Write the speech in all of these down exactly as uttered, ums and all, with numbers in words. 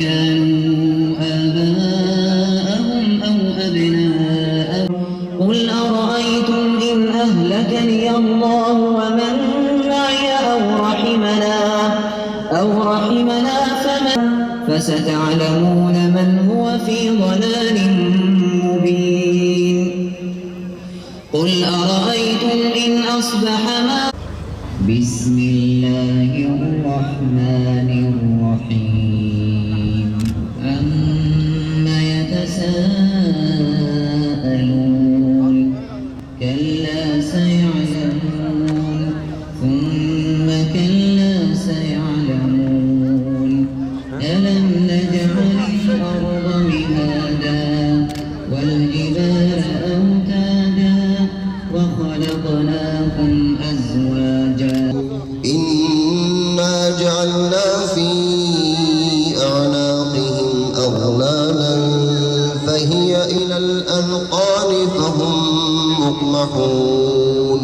كانوا آباءهم أو أبناءهم. قل أرأيتم إن أهلكني الله ومن معي أو رحمنا، أو رحمنا فمن، فستعلمون من هو في ضلال مبين. قل أرأيتم إن أصبح ما بسم الله الرحمن الرحيم. عم يتساءلون. كلا سيعلمون. ثم كلا سيعلمون. ألم نجعل الأرض مهادا والجبال أوتادا وخلقناكم أزواجا. إنا جعلنا في أعناقهم أغلالا فهي إلى الأذقان فهم مقمحون.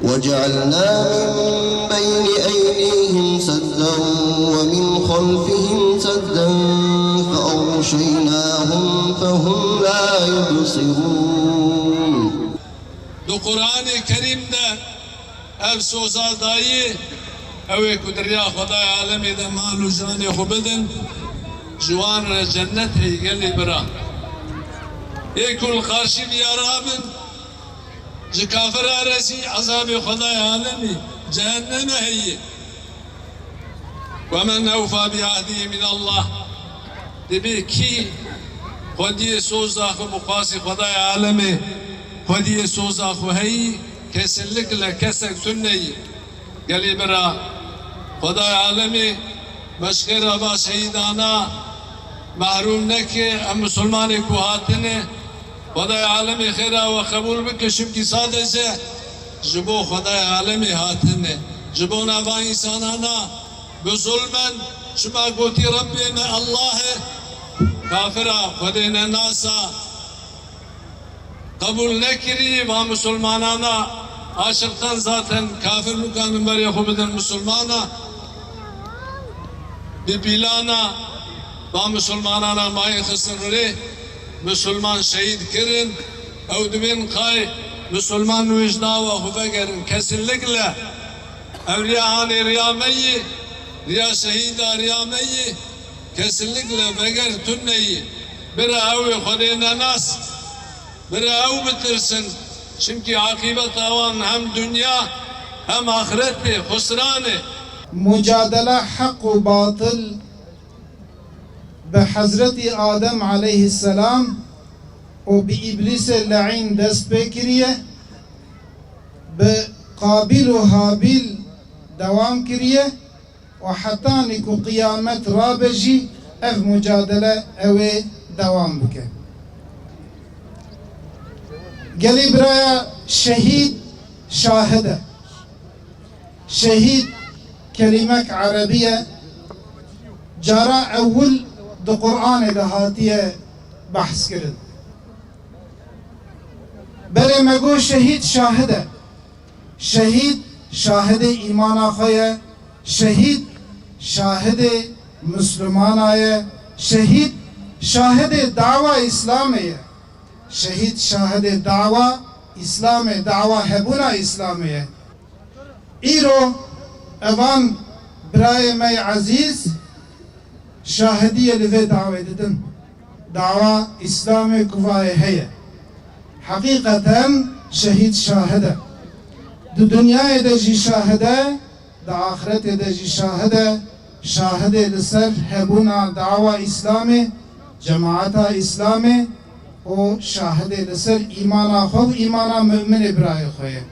وجعلنا من بين أيديهم سدا ومن خلفهم سدا فأغشيناهم فهم لا يبصرون. Di Qur'anê Kerîm de ev soza dayî, ew ê ku di riya Xwedayê alemê de mal û canê xwe bidin, ji wan re cennet heye gelê bira. Ê ku li qarşî viya rabin, ji kafira re jî ezabê Xwedayê alemê, cehenneme heye. ومن أوفى بعهده من الله. Dibê kî xwediyê soza xwe bi xwasî Xwedayê alemê, xwediyê soza xwe heyî, kesinlikle kesek tune yî. Gelî bira, Xwedayê alemê me ji xêra va şehîdana mehrûm neke, em misilmanê ku hatine, Xwedayê alemê xêra we qebûl bike, çimkî sadece ji bo Xwedayê alemê hatine. Ji bona van însanana bi zulm in, çima gotî Rebbê me Allah e, kafira Xwedê nenasa qebûl nekirî, va misilmanana aşiqtan zaten kafir nikanin berê xwe bidin misilmana. Bi pîlana va misilmanana mayî xistin rê, misilman şehîd kirin, ew dibên qay misilman wê ji dawa xwe vegerin. Kesinlikle ev riya hanê riya me yî, riya şehîda riya me yî, kesinlikle veger tune yî. Bira ew ê Xwedê nenas. Bira ew bitirsin, çimkî aqîbeta wan hem dinya hem axretê xusran e. Mucadela heq û batil bi Hezretî Adem aleyhisselam û bi Îblîsê leîn dest pê kiriye, bi Qabîl û Habîl dewam kiriye. Û hetanî ku qiyamet rabe jî ev mucadele ew ê dewam bike. Gelî biraya şehîd şahid e. Şehîd kelîmek erebî ye. Cara ewil di Qur'anê de hatiye behs kirin. Belê me got şehîd şahid e. Şehîd şahidê îmana xwe ye, şehîd şahidê Mislimana ye, şehîd şahidê dawa Îslamê ye, şehîd şahidê dawa Îslamê, dawa hebûna Îslamê ye. Îro evan birayê me yê ezîz şahidiyê li vê dawê didin. Dawa Îslamê ku vayê heye. Heqîqeten şehîd şahid e. Di dinyayê de jî şahid e, di axretê de jî şahid e. Şahidê li ser hebûna dawa Îslamê, cemaeta Îslamê û şahidê li ser îmana xwe û îmana muminê birayê xwe ye.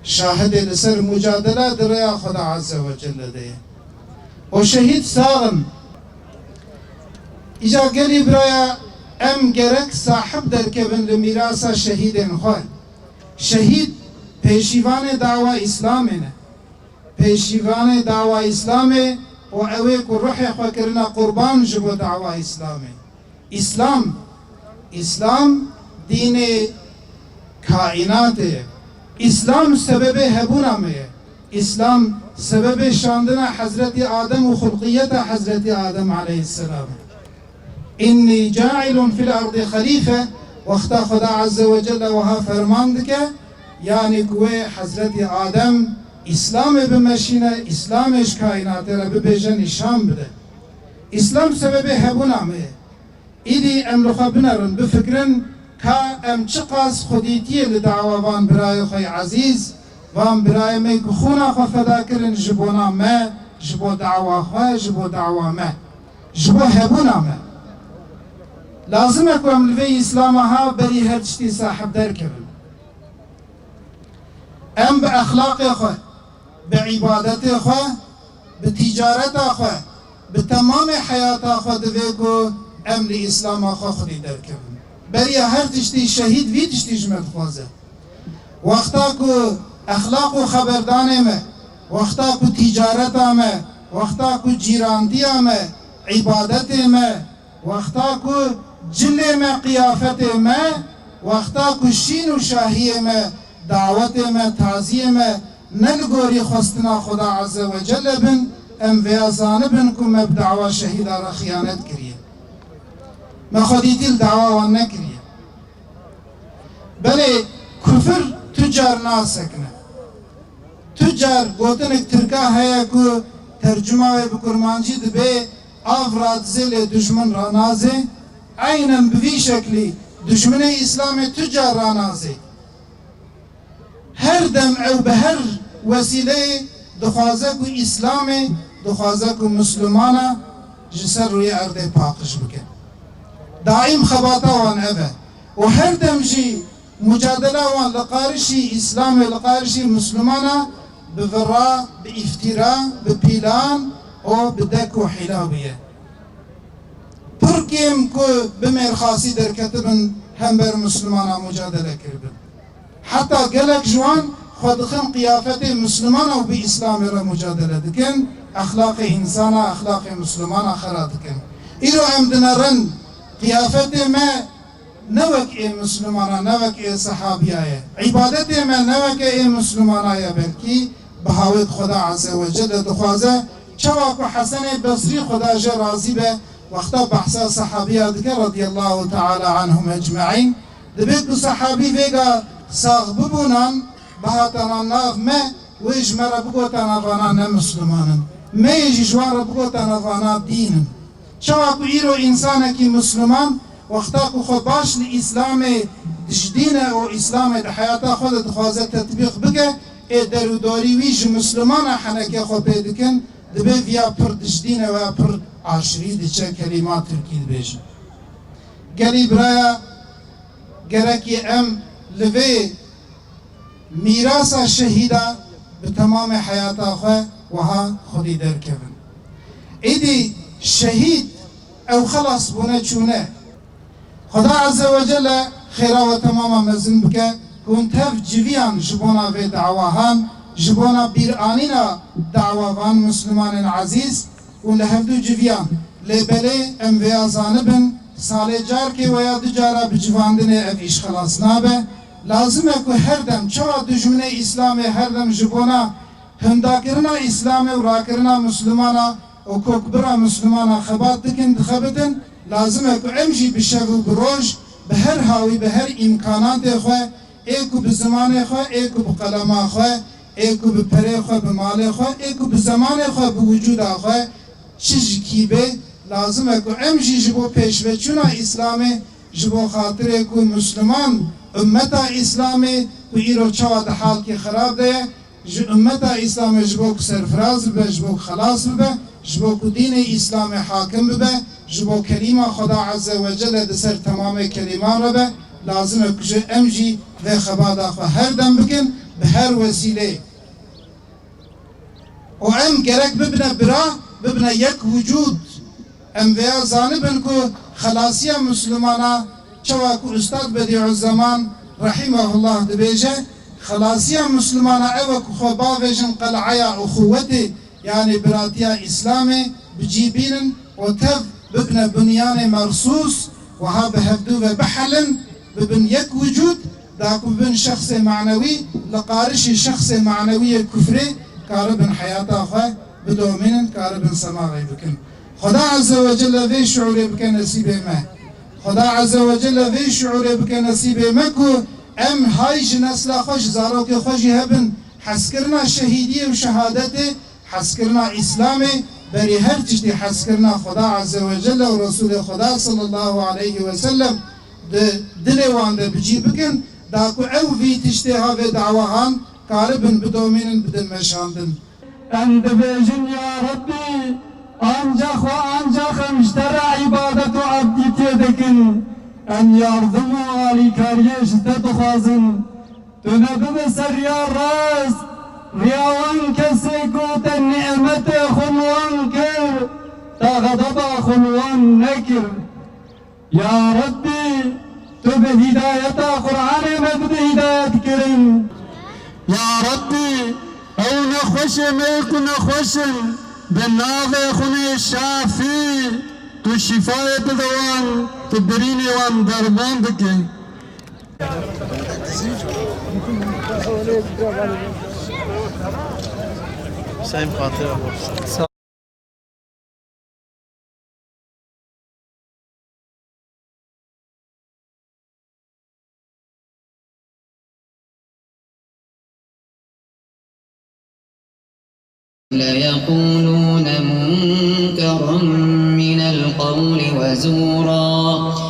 Şahidê li ser mucadela di rêya Xweda Azze ve Celle de ye. O şehîd sax in. Îca gelî biraya em gerek sahib derkevin li mîrasa şehîdên xwe. Şehîd pêşîvanê dawa Îslamê ne. Pêşîvanê dawa Îslamê û ew ê ku ruhê xwe kirine qurban ji bo dawa Îslamê. Îslam, Îslam dînê kaînatê ye. Îslam sebebê hebûna me ye. Îslam Sebebê şandina Hezretî Adem û xulqiyeta Hezretî Adem aleyhisselam. "Innî cailun fil erdî xelîfe", wexta Xweda Azze ve Celle wiha ferman dike, yanî ku wê Hezretî Adem Îslamê bimeşîne, Îslamê ji kaînatê re bibêje, nîşan bide. Îslam sebebê hebûna me ye. Îdî em li xwe binerin, bifikirin ka em çiqas xwedîtiyê li dawa van birayê xwe yê ezîz, van birayê me ku xûna xwe feda kirin ji bona me, ji bo dawa xwe, ji bo dawa me, ji bo hebûna me. Lazim e ku em li vê Îslama ha berî her tiştî sahibder kevin. Em bi exlaqê xwe, bi îbadetê xwe, bi tîcareta xwe, bi temamê heyata xwe divê ku em li Îslama xwe xwedî derkevin. Beriya her tiştî şehîd vî tiştî ji me dixwaze. Wexta ku exlaq û xeberdanê me, wexta ku tîcareta me, wexta ku cîrandiya me, îbadetê me, wexta ku cilê me, qiyafetê me, wexta ku şîn û şahiyê me, dawetê me, taziyê me ne li gorî xwestina Xuda Azze ve Celle bin, em vêya zanibin ku me bi dawa şehîda re xiyanet kiriye. Me xwedîtî li dawa wan nekiriye. Belê kufir tu car nasekine. Tu car gotinek Tirka heye ku tercuma wê bi kurmancî dibe, "Av radizê lê dijmin ranazê." Eynen bi vî şeklî dijminê Îslamê tu car ranazê. Her dem ew bi her wesîleyê dixwaze ku Îslamê, dixwaze ku Mislimana ji ser rûyê erdê paqij bike. Daîm xebata wan ev e. Û her dem jî mucadela wan li qarişî Îslamê, li qarişî Mislimana bi vira, bi îftîra, bi pîlan û bi dek û hîla bûye. Pir kêm ku bi mêrxasî derketibin hember Mislimana mucadele kiribin. Heta gelek ji wan xwe dixin qiyafetê Mislimana û bi Îslamê re mucadele dikin, exlaqê însana, exlaqê Mislimana xera dikin. Îro em dinerin qiyafetê me ne wek ê Mislimana, ne wek ê sehabiya ye. Îbadetê me ne weke ê Mislimana ye, belkî bi hawêk Xweda Azze ve Celle dixwaze. Çawa ku Hesenê Besrî, Xweda jê razî be, wexta behsa sehabiya dike radiyallahu teala anhum ecmaîn, dibê ku sehabî vêga sax bibûnan, bihatana nav me, wê ji me re bigotana vana ne Misliman in. Me yê jî ji wan re bigotana vana dîn in. Çawa ku îro însanekî Misliman, wexta ku xwe baş li Îslamê dijdîne û Îslamê di heyata xwe de dixwaze tetbîq bike, ê derûdorî wî ji Mislimana henekê xwe pê dikin, dibê viya pir dijdîne, we pir aşirî diçe, kelîma tirkî dibêjin. Gelî biraya, gerekî em li vê mîrasa şehîda bi temamê heyata xwe wiha xwedî derkevin. Êdî şehîd ew xelas bûne çûne. Xweda Azze ve Celle xêra we temama mezin bike, ku hûn tev civiyan ji bona vê dawahan, ji bona bîranîna dawa van Mislimanên ezîz, û li hevdû civiyan. Lê belê em vêya zanibin, salê carkê weya du cara bi civandinê ev îş xelas nabe. Lazim e ku her dem, çawa dijminê Îslamê her dem ji bona hindakirina Îslamê û rakirina Mislimana û kokbira Mislimana xebat dikin, dixebitin, lazim e ku em jî bi şev û bi roj, bi her hawî, bi her îmkanatê xwe, ê ku bi zimanê xwe, ê ku bi qelema xwe, ê ku bi perê xwe, bi malê xwe, ê ku bi zemanê xwe, bi wicûda xwe, çi ji kî bê, lazim e ku em jî ji bo pêşveçûna Îslamê, ji bo xatirê ku Misliman, ummeta Îslamê ku îro çawa di halkê xirab de ye, ji ummeta Îslamê ji bo ku serfiraz bibe, ji bo ku xelas bibe, ji bo ku dînê Îslamê hakim bibe, ji bo kelîma Xweda Azze ve Celle di ser temamê kelîman re be, lazim e ku ji em jî vê xebata xwe her dem bikin, bi her wesîleyê. Û em gerek bibine bira, bibine yek wicûd. Em vêya zanibin ku xelasiya Mislimana, çawa ku Ustad Bedîuzzeman rahimehullah dibêje, xelasiya Mislimana ew e ku xwe bavêjin qel'eya uxuwetê, yanî biratiya Îslamê, bi cî bînin û tev bibine bunyanê mersûs, wiha bi hevdû ve bihelin, bibin yek wicûd, da ku bibin şexsê manewî, li qarişî şexsê manewî yê kufrê, karibin heyata xwe bidomînin, karibin semaxê bikin. Xweda Azze ve Celle vê şiûrê bike nesîbê me. Xweda Azze ve Celle vê şiûrê bike nesîbê me ku em hay ji nesla xwe, ji zarokê xwe jî hebin hezkirina şehîdiyê û şehadetê, hezkirina Îslamê, berî her tiştî hezkirina Xweda Azze ve Celle û Resûlê Xweda sallallahu aleyhi ve sellem di dilê wan de bi cî bikin, da ku ew vî tiştê ha vê dawahan karibin bidomînin, bidin meşandin. Em dibêjin, ya Rebbî, ancax û ancax em ji te re îbadet û ebdîtiyê dikin. Em yardim û alîkariyê ji te dixwazin. Tu ne bibe ser riya rast, riya wan kesê ku te nîmetê xwe li wan kir, te xedeba xwe li wan nekir. Ya Rebbî, tu bi hîdayeta Qur'anê me bide hîdayet kirin. Ya Rebbî, ew nexweşê me yê ku nexweş in, bi navê xwe nê Şafî, tu şîfayê bide wan, tu birînê wan derman bike. Hüseyin Fatih abi. ليقولون منكرا من القول وزورا.